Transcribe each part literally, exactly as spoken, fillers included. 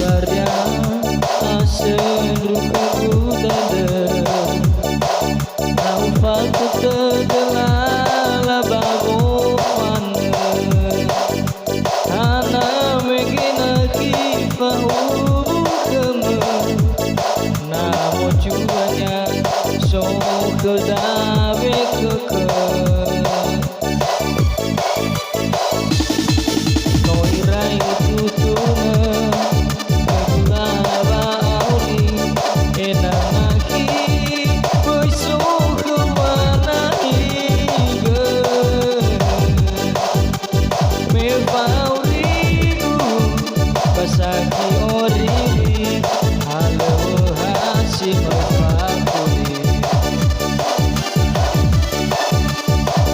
Saria asöndru khögu dödö, na ufatuk tödö lala ba wofanö. Hana mege nakhi fa'uwu khömö, na mojuanya so khöda wekökö. No irai ututunö, khögu lala wa'auri, ena'ö nakhi böi so khöma nahigö. Me fa'aurigu, ba sakhi oriri, halöŵöha si möi fakuli.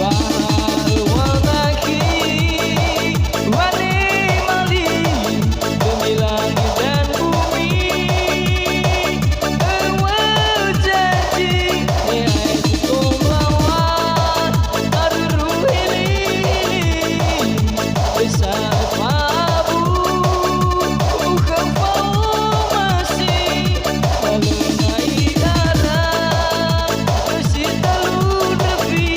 Ba ha'öŵöa nakhi, wanemali, demi langit dan bumi. Öŵa'ö janji, e'aetu tombaŵa, aruru hilili, böi sa öfabu, ukhöu fa'omasi, ba lö na'i dara, böi si talu ndrafi,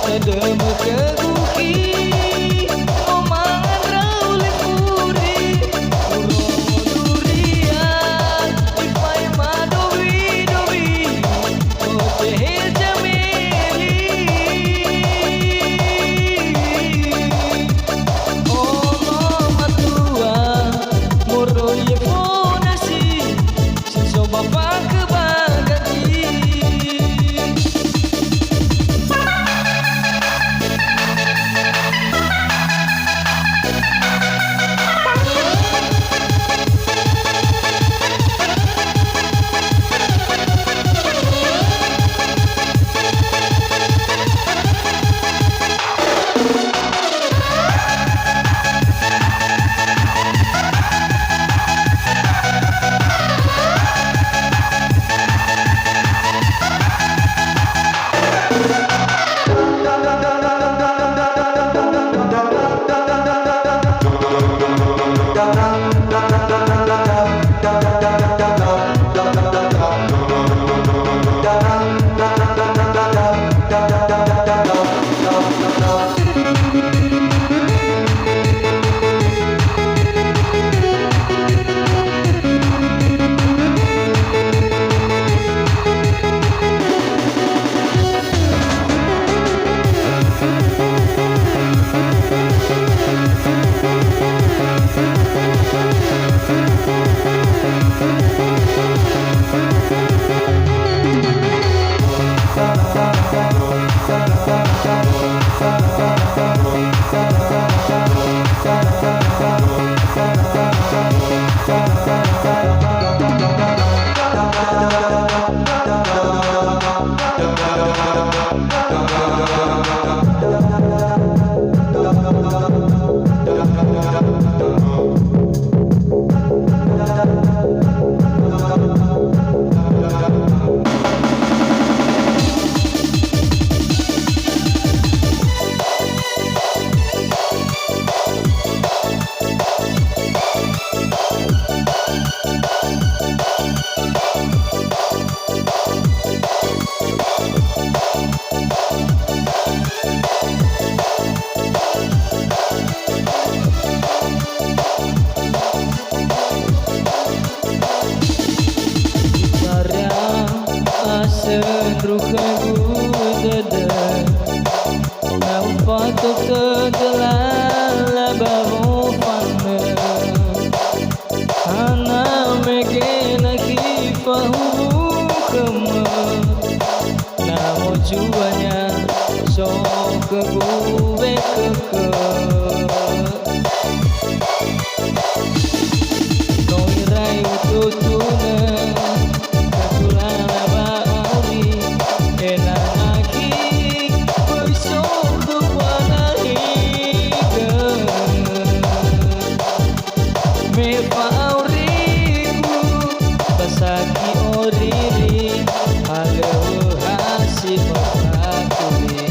na dömö khögu khi, no mangandrau lefuri, urongo duria, ifaema dowi-dowi, otehe zameli. Ono matua, moroi efo nasi, si so ba fakö ba gati. Saria asöndru khögu dödö, na ufatuk tödö lala ba wofanö. Hana mege nakhi fa'uwu khömö, na mojuanya so khögu wekökö. No irai ututunö, khögu lala wa'auri, ena'ö nakhi böi so khöma nahigö. Me fa'aurigu, ba sakhi oriri, halöŵöha si möi fakuli.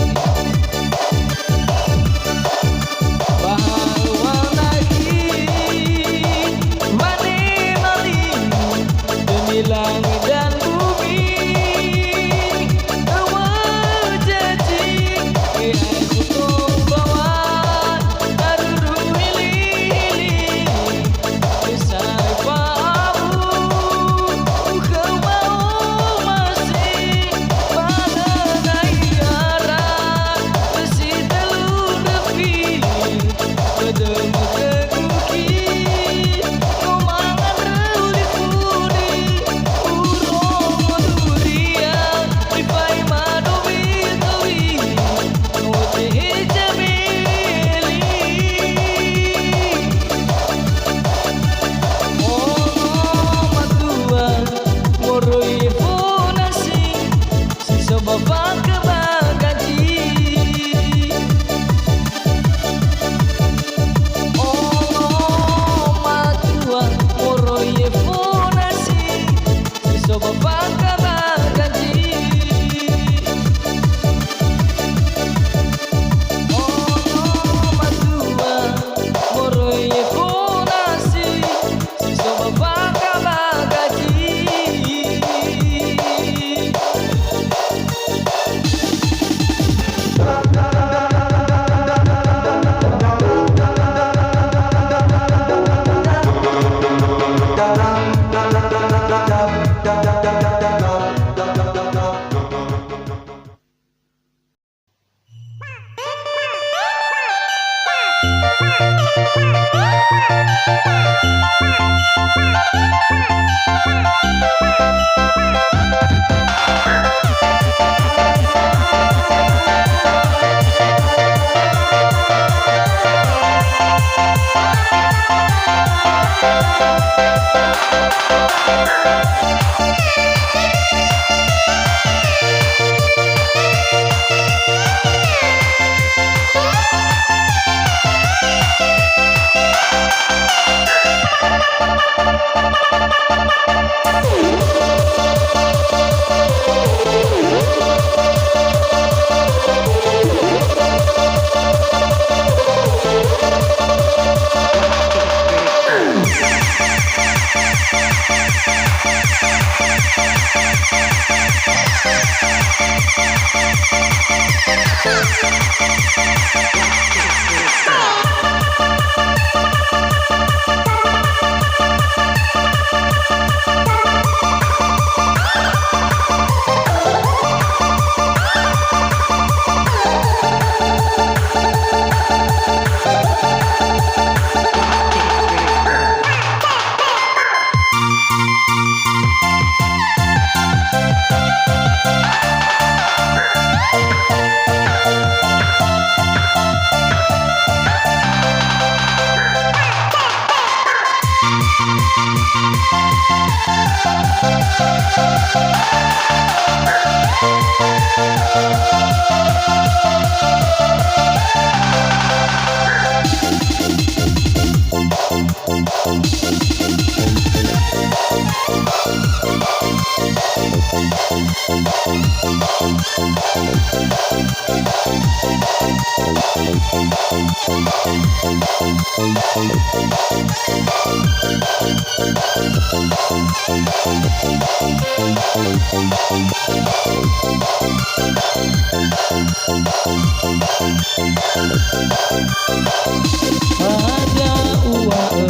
Hadia uŵa'ö,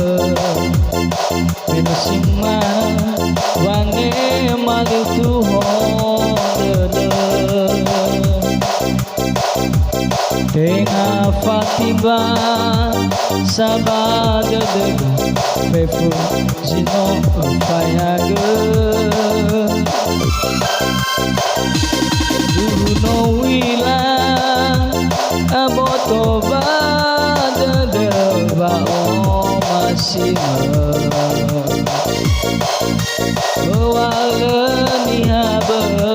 me no si mane wanema lö tuho dödö. Tenga fatimbasa ba dödögu, fefu zi no öfaehagö. Duhu no u'ila aboto ba dödö wa'omasimö. Toalö niha bö'ö,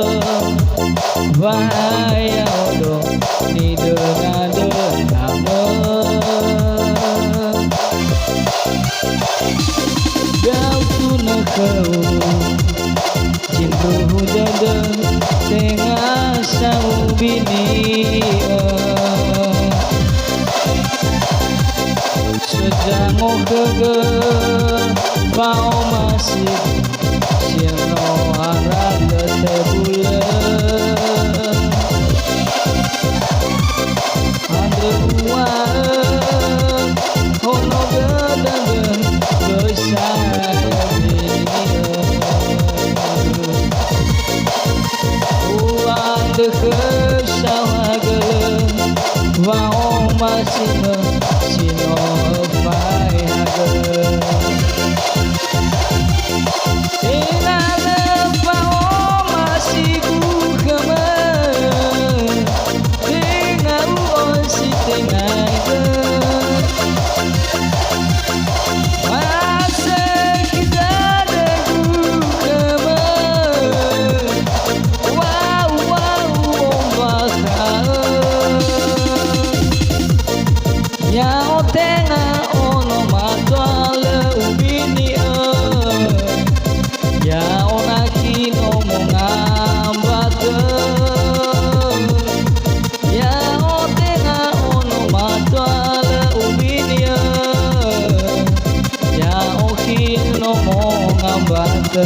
wa ha ya'odo nidöna-dönamö. Dafu nökhöu, zindruhu dödö, tenga sa ubini'ö. Sezango khögö fa'omasi, si no ara götebulö. Andrö uŵa'ö, honogö dödö, göi sa ya'odo. Uŵa'ö khöu saohagölö, wa'omasimö si no öfaehagö. Tenga lö fa'omasigu khömö, tenga u'ositengagö. Asökhi dödögu khömö, wa'u-wa'u ombakha'ö. Ya'o tenga ono matua lö ubini'ö, ya'o nakhi no mongambatö. Ya'o tenga ono matua lö ubini'ö, ya'o khi no mongambatö.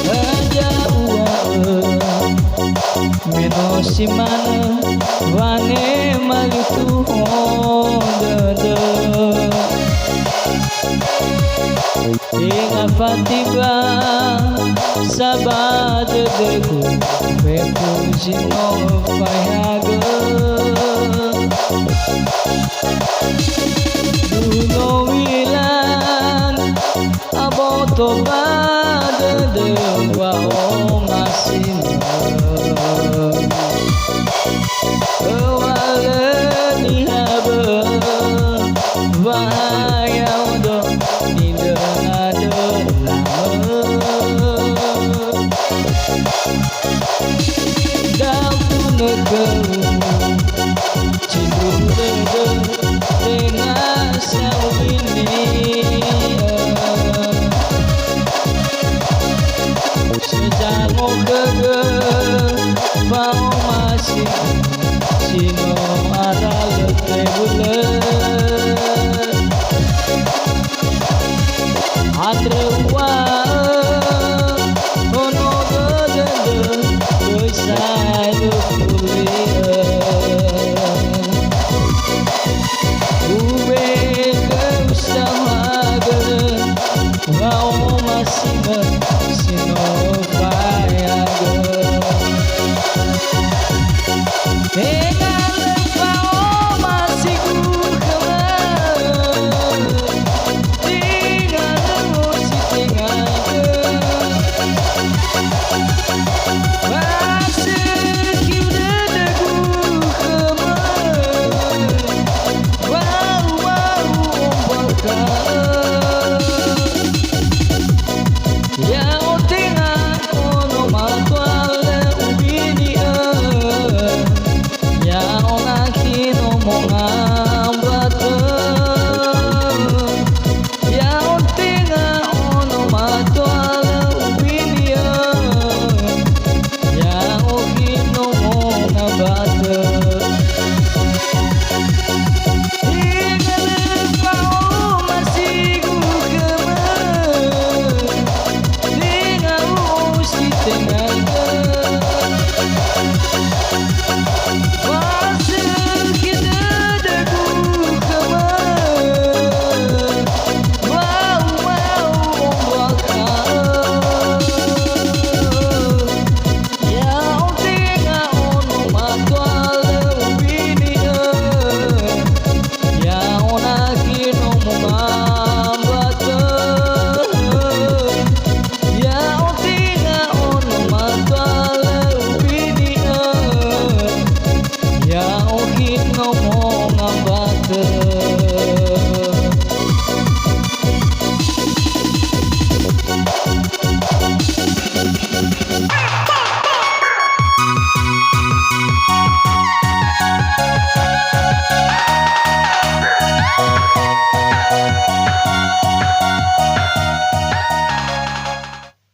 Hadia uŵa'ö, me no si manö wanema lituho dödö. Tenga fatiba sa ba dödögu, fefu zi no faehagö. Duno wilang, aboto ba dödö wa'omasimö. Öŵa'ö niha bö'ö, wahaya odo nidöna-döna. Dafunö khöu, sindruhu dödö, tenga saohili'ö. Sezango khögö, fa'omasi si no ara lö tebulö. Andrö uŵa'ö, ono dödöndrö, böi sa'ae öfuli'ö. Ube'e khöu saohagö, wa'omasimö si no faehagö. Tenga